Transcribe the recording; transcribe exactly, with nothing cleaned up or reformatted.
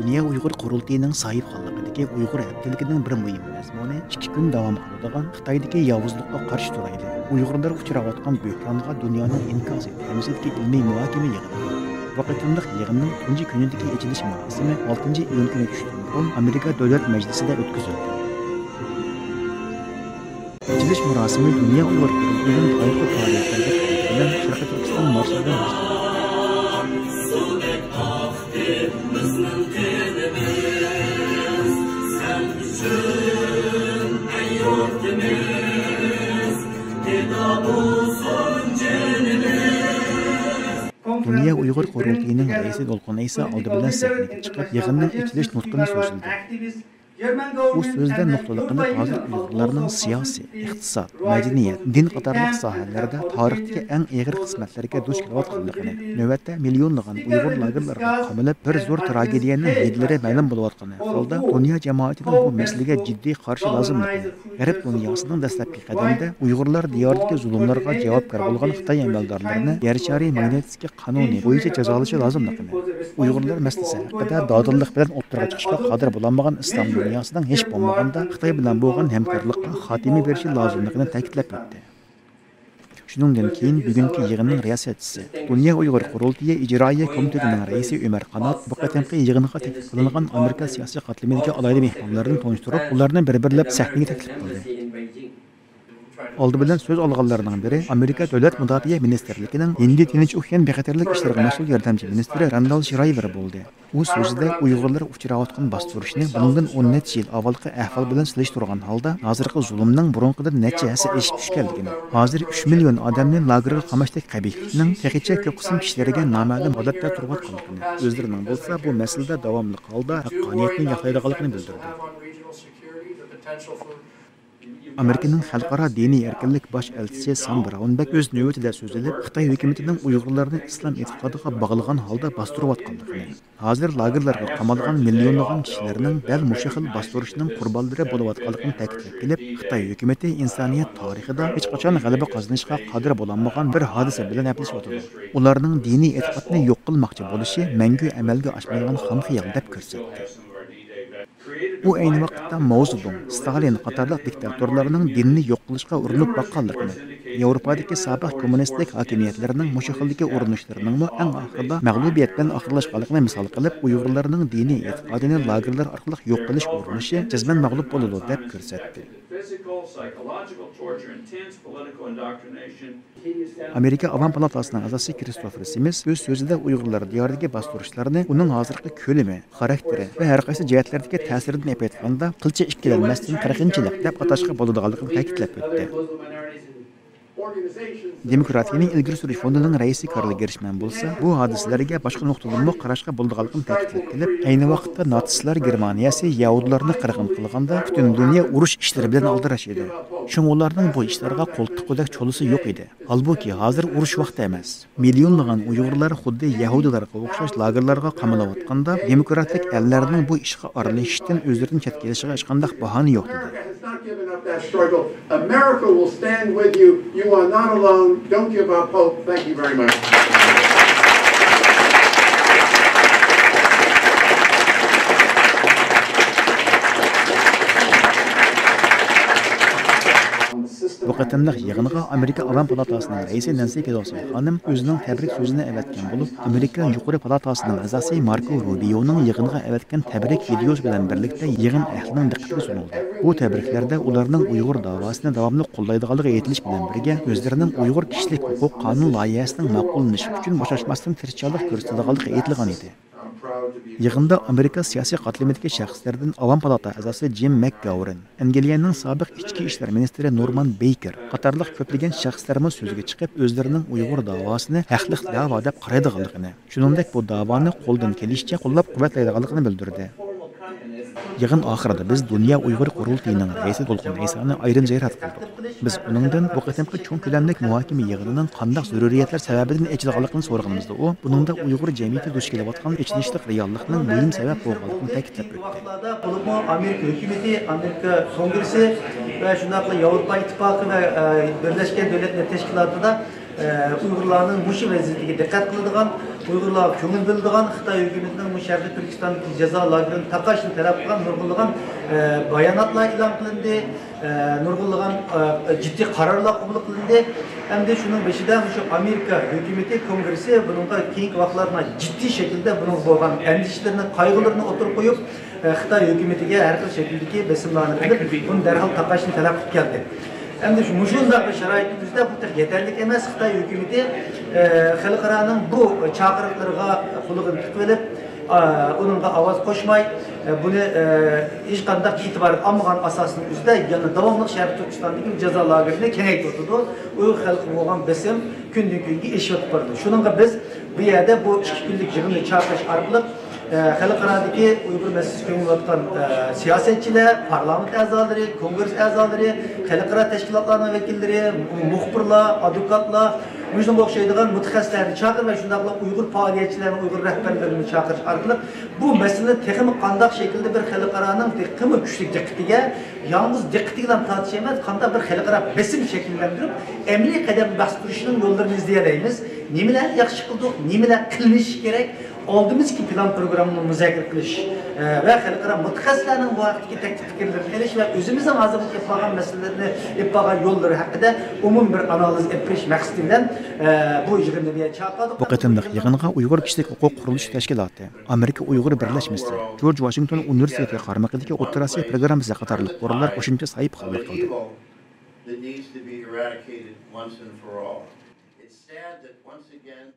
دۇنيا ئۇيغۇر قۇرۇلتىيىنىڭ ساھىبخانلىقىدىكى ئۇيغۇر ھەپتىلىكىنىڭ بىر مۇھىم مەزمۇنى ئىككى كۈن داۋام قىلىدىغان خىتايدىكى ياۋۇزلۇققا قارشى تۇرايلى، ئۇيغۇرلار ئۇچراۋاتقان بۆھرانغا دۇنيانىڭ ئىنكاسى تېمىسىدىكى ئىلمىي مۇھاكىمە يىغىنى. بۇ قېتىملىق يىغىننىڭ تۇنجى كۈنىدىكى ئېچىلىش مۇراسىمى ئالتىنچى ئىيۇن كۈنى چۈشتىن بۇرۇن ئامېرىكا دۆلەت مەجلىسىدە ئۆتكۈزۈلدى. ئېچىلىش مۇراسىمى دۇنيا ئۇيغۇر قۇرۇلتىيىنىڭ تارىخىي پائالىيەتلىرىگە تەبرىك بىلەن شەرقىي تۈركىستان مارشى بىلان باشلىنىپتۇ. دۇنيا ئۇيغۇر قۇرۇلتىيىنىڭ رەئىسى دولقۇن ئەيسا ئالدى بىلەن سەھنىگە چىقىپ، يىغىننىڭ ئېچىلىش نۇتقىنى سۆزلىدى. ئۇ سۆزىدە نۇقتىلىق قىلىپ، ھازىر ئۇيغۇرلارنىڭ سىياسىي، ئىقتىساد، مەدەنىيەت، دىن قاتارلىق ساھەلەردە تارىختىكى ئەڭ ئېغىر قىسمەتلەرگە دۇچ كېلىۋاتقانلىقىنى، نۆۋەتتە مىليونلىغان ئۇيغۇر لاگېرلارغا قامىلىپ، بىر زور تراگېدىيەنىڭ ھىدلىرى مەلۇم بولۇۋاتقان ھالدا، دۇنيا جامائىتىنىڭ بۇ مەسىلىگە جىددىي قارشى لازىملىقىنى، غەرب دۇنياسىنىڭ دەسلەپكى قەدىمىدە ئۇيغۇرلار دىيارىدىكى زۇلۇملارغا جاۋابكار بولغان خىتاي ئەمەلدارلىرىنى يەر شارى ماگنىتسكىي قانۇنى بويىچە جازالىشى لازىملىقىنى، ئۇيغۇرلار مەسىلىسى ھەققىدە دادىللىق بىلەن ئوتتۇرىغا چىقىشقا قادىر بولالمىغان ئىسلام دۇنياسىنىڭ ھېچ بولمىغاندا خىتاي بىلەن بولغان ھەمكارلىققا خاتىمە بېرىشى لازىملىقىنى تەكىتلەپ ئۆتتى. شۇنىڭدىن كېيىن بۈگۈنكى يىغىننىڭ رىياسەتچىسى، دۇنيا ئۇيغۇر قۇرۇلتىيى ئىجرائىيە كومىتېتىنىڭ رەئىسى ئۆمەر قانات بۇ قېتىمقى يىغىنغا تەكلىپ قىلىنغان ئامېرىكا سىياسىي قاتلىمىدىكى ئالاھىدە مېھمانلىرىنى تونۇشتۇرۇپ، ئۇلارنى بىر-بىرلەپ سەھنىگە تەكلىپ قىلدى. ئالدى بىلەن سۆز ئالغانلارنىڭ بىرى ئامېرىكا دۆلەت مۇداپىئە مىنىستىرلىكىنىڭ ھىندى تىنچ ئوكيان بىخەتەرلىك ئىشلىرىغا مەسئۇل ياردەمچى مىنىستىرى راندال شىرايۋېر بولدى. ئۇ سۆزىدە ئۇيغۇرلار ئۇچراۋاتقان باستۇرۇشنى بۇنىڭدىن ئون نەچچە يىل ئاۋۋالقى ئەھۋال بىلەن سېلىشتۇرغان ھالدا، ھازىرقى زۇلۇمنىڭ بۇرۇنقىدىن نەچچە ھەسسە ئېشىپ چۈشكەنلىكىنى، ھازىر ئۈچ مىليون ئادەمنى لاگېرغا قاماشتەك قەبىھلىكنىڭ تېخىچە كۆپ قىسىم كىشىلەرگە نامەلۇم ھالەتتە تۇرۇۋاتقانلىقىنى، ئۆزلىرىنىڭ بولسا بۇ مەسىلىدە داۋاملىق ھالدا ھەققانىيەتنى ياقلايدىغانلىقىنى بىلدۈردى. ئامېرىكىنىڭ خەلقئارا دىنىي ئەركىنلىك باش ئەلچىسى سام براون بەك ئۆز نۆۋىتىدە سۆزلىنىپ، خىتاي ھۆكۈمىتىنىڭ ئۇيغۇرلارنى ئىسلام ئېتىقادىغا باغلىغان ھالدا باستۇرۇۋاتقانلىقىنى، ھازىر لاگېرلارغا قامالغان مىليونلىغان كىشىلەرنىڭ دەل مۇشۇ خىل باستۇرۇشنىڭ قۇربانلىرى بولۇۋاتقانلىقىنى تەكىتلەپ كېلىپ، خىتاي ھۆكۈمىتى ئىنسانىيەت تارىخىدا ھېچقاچان غەلىبە قازىنىشقا قادىر بولالمىغان بىر ھادىسە بىلەن ئەپلىشىۋاتىدۇ. ئۇلارنىڭ دىنىي ئېتىقادنى يوق قىلماقچى بولۇشى مەڭگۈ ئەمەلگە ئاشمايدىغان خام خىيال، دەپ كۆرسەتتى. ئۇ ئەينى ۋاقىتتا ماۋزېدۇڭ، ستالىن قاتارلىق دىكتاتورلارنىڭ دىننى يوق قىلىشقا ئۇرۇنۇپ باققانلىقىنى، ياۋروپادىكى سابىق كوممۇنىستىك ھاكىمىيەتلىرىنىڭ مۇشۇ خىلدىكى ئۇرۇنۇشلىرىنىڭمۇ ئەڭ ئاخىرىدا مەغلۇبىيەت بىلەن ئاخىرلاشقانلىقىنى مىسال قىلىپ، ئۇيغۇرلارنىڭ دىنىي ئېتىقادىنى لاگېرلار ئارقىلىق يوق قىلىش ئۇرۇنۇشى جەزمەن مەغلۇپ بولىدۇ، دەپ كۆرسەتتى. Physical, psychological torture, intense political indoctrination. ئامېرىكا ئاۋام پالاتاسىنىڭ ئەزاسى كىرىستوفېر سىمىس ئۆز سۆزىدە ئۇيغۇرلار دىيارىدىكى باستۇرۇشلارنى ئۇنىڭ ھازىرقى كۆلىمى، خاراكتېرى ۋە ھەر قايسى جەھەتلەردىكى تەسىرىدىن ئېيتقاندا، قىلچە ئىككىلەنمەستىن قىرغىنچىلىق دەپ ئاتاشقا بولىدىغانلىقىنى تەكىتلەپ ئۆتتى. دېموكراتىيىنى ئىلگىرى سۈرۈش فوندىنىڭ رەئىسى كارل گېرشمەن بولسا، بۇ ھادىسىلەرگە باشقا نۇقتىدىنمۇ قاراشقا بولىدىغانلىقىنى تەكىتلەپ كېلىپ، ئەينى ۋاقىتتا ناتسىستلار گېرمانىيەسى يەھۇدىيلارنى قىرغىن قىلغاندا، پۈتۈن دۇنيا ئۇرۇش ئىشلىرى بىلەن ئالدىراش ئىدى. شۇڭا ئۇلارنىڭ بۇ ئىشلارغا قول تىققۇدەك چولىسى يوق ئىدى. ھالبۇكى، ھازىر ئۇرۇش ۋاقتى ئەمەس. مىليونلىغان ئۇيغۇرلار خۇددى يەھۇدىيلارغا ئوخشاش لاگېرلارغا قامىلىۋاتقاندا، دېموكراتىك ئەللەرنىڭ بۇ ئىشقا ئارىلىشىشتىن ئۆزلىرىنى چەتكە ئېلىشىغا ھېچقانداق باھانە يوق، دېدى. America has not given up that struggle. America will stand with you. You are not alone. Don't give up hope. Thank you very much. بۇ قېتىملىق يىغىنغا ئامېرىكا ئاۋام پالاتاسىنىڭ رەئىسى نەنسى پېلوسى خانىم ئۆزىنىڭ تەبرىك سۆزىنى ئەۋەتكەن بولۇپ، ئامېرىكا يۇقىرى پالاتاسىنىڭ ئەزاسى ماركو روبىيونىڭ يىغىنغا ئەۋەتكەن تەبرىك ۋىدېئوسى بىلەن بىرلىكتە يىغىن ئەھلىنىڭ دىققىتىگە سۇنۇلدى. بۇ تەبرىكلەردە ئۇلارنىڭ ئۇيغۇر داۋاسىنى داۋاملىق قوللايدىغانلىقى ئېيتىلىش بىلەن بىرگە، ئۆزلىرىنىڭ ئۇيغۇر كىشىلىك ھوقۇق قانۇن لايىھەسىنىڭ ماقۇللىنىشى ئۈچۈن بوشاشماستىن تىرىشچانلىق كۆرسىتىدىغانلىقى ئېيتىلغان ئىدى. يىغىندا ئامېرىكا سىياسىي قاتلىمىدىكى شەخسلەردىن ئاۋام پالاتا ئەزاسى جىم مەكگاۋېرن، ئەنگلىيەنىڭ سابىق ئىچكى ئىشلار مىنىستىرى نورمان بېيكېر قاتارلىق كۆپلىگەن شەخسلەرمۇ سۆزگە چىقىپ، ئۆزلىرىنىڭ ئۇيغۇر داۋاسىنى ھەقلىق داۋا دەپ قارايدىغانلىقىنى، شۇنىڭدەك بۇ داۋانى قولدىن كېلىشىچە قوللاپ-قۇۋۋەتلەيدىغانلىقىنى بىلدۈردى. يىغىن ئاخىرىدا بىز دۇنيا ئۇيغۇر قۇرۇلتىيىنىڭ رەئىسى دولقۇن ئەيسانى ئايرىم زىيارەت قىلدۇق. بىز ئۇنىڭدىن بۇ قېتىمقى چوڭ كۆلەملىك مۇھاكىمە يىغىنىنىڭ قانداق زۆرۈرىيەتلەر سەۋەبىدىن ئېچىلغانلىقىنى سورىغىنىمىزدا، ئۇ بۇنىڭدا ئۇيغۇر جەمئىيىتى دۇچ كېلىۋاتقان ئېچىنىشلىق رېئاللىقنىڭ مۇھىم سەۋەب بولغانلىقىنى تەكىتلەپ ئۆتتى. بولۇپمۇ ئامېرىكا ھۆكۈمىتى، ئامېرىكا كونگرېسسى ۋە شۇنداقلا ياۋروپا ئىتتىپاقى ۋە، ئە، بىرلەشكەن دۆلەتلەر تەشكىلاتىدا، ئە، ئۇيغۇرلارنىڭ مۇشۇ ۋەزىيىتىگە دىققەت قىلىدىغان، ئۇيغۇرلارغا كۆڭۈل بۆلىدىغان خىتاي ھۆكۈمىتىنىڭ مۇشۇ شەرقىي تۈركىستاندىكى جازا لاگېرىنى تاقاشنى تەلەپ قىلغان نۇرغۇنلىغان، ئە، باياناتلار ئېلان قىلىندى، ئە، نۇرغۇنلىغان، ئە، جىددىي قارارلار قوبۇل قىلىندى. ئەمدى شۇنىڭ بېشىدا مۇشۇ ئامېرىكا ھۆكۈمىتى كونگرېسسى بۇنىڭغا كېيىنكى ۋاقىتلاردا جىددىي شەكىلدە بۇنىڭغا بولغان ئەندىشىلىرىنى، قايغۇلىرىنى ئوتتۇرىغا قويۇپ، ئە، خىتاي ھۆكۈمىتىگە ھەر خىل شەكىلدىكى بېسىملارنى قىلىپ، بۇنى دەرھال تاقاشنى تەلەپ قىلىپ كەلدى. ئەمدى شۇ، مۇشۇنداق بىر شارائىتنىڭ ئۆزىدە بۇ تېخى يېتەرلىك ئەمەس. خىتاي ھۆكۈمىتى، ئە، خەلقئارانىڭ بۇ چاقىرىقلىرىغا قۇلىقىنى تىقىۋېلىپ، ئە، ئۇنىڭغا ئاۋاز قوشماي، ئە، بۇنى، ئە، ھېچقانداق ئېتىبارغا ئالمىغان ئاساسنىڭ ئۆزىدە يەنە داۋاملىق شەرقىي تۈركىستاندىكى جازا لاگېرىنى كېڭەيتىۋاتىدۇ. ئۇيغۇر خەلقىگە بولغان بېسىم كۈندىن-كۈنگە ئېشىۋاتىپ بارىدۇ. شۇنىڭغا بىز بۇ يەردە بۇ ئىككى كۈنلۈك يىغىننى چاقىرىش ئارقىلىق، ئە، خەلقئارادىكى ئۇيغۇر مەسىلىسىگە كۆڭۈل بۆلۈۋاتقان، ئە، سىياسەتچىلەر، پارلامېنت ئەزالىرى، كونگرېس ئەزالىرى، خەلقئارا تەشكىلاتلارنىڭ ۋەكىللىرى، مۇخبىرلار، ئادۋوكاتلار، مۇشۇنىڭغا ئوخشايدىغان مۇتەخەسسىسلەرنى چاقىرىپ ۋە شۇنداقلا ئۇيغۇر پائالىيەتچىلەرنى، ئۇيغۇر رەھبەرلىرىنى چاقىرىش ئارقىلىق بۇ مەسىلىنى تېخىمۇ قانداق شەكىلدە بىر خەلقئارانىڭ تېخىمۇ كۈچلۈك دىققىتىگە، يالغۇز دىققىتىگىلا تارتىش ئەمەس، قانداق بىر خەلقئارا بېسىم شەكىللەندۈرۈپ، ئەمەلىي قەدەم باستۇرۇشنىڭ يوللىرىنى ئىزدىيەلەيمىز. نېمىلەرنى ياخشى قىلدۇق، نېمىلەر قىلىنىشى كېرەك، ئالدىمىزدىكى پىلان پروگراممىنى مۇزاكىرە قىلىش، ئە، ۋە خەلقئارا مۇتەخەسسىسلەرنىڭ بۇ ھەقتىكى تەكلىپ پىكىرلىرىنى ئېلىش ۋە ئۆزىمىزنىڭ ھازىرغىچە ئېلىپ بارغان مەسىلىلەرنى، ئېلىپ بارغان يوللىرى ھەققىدە ئومۇمىي بىر ئانالىز ئېلىپ بېرىش مەقسىتى بىلەن، ئە، بۇ يىغىننى بۇ يەردە چاقىردۇق. بۇ قېتىملىق يىغىنغا ئۇيغۇر كىشىلىك ھوقۇق قۇرۇلۇشى تەشكىلاتى، ئامېرىكا ئۇيغۇر بىرلەشمىسى، جورج ۋاشىنگتون ئۇنىۋېرسىتېتى قارمىقىدىكى ئوتتۇرا ئاسىيا پروگراممىسى قاتارلىق ئورۇنلار قوشۇمچە ساھىبخانلىق قىلدى. That needs to be eradicated once and for all. It's sad that once again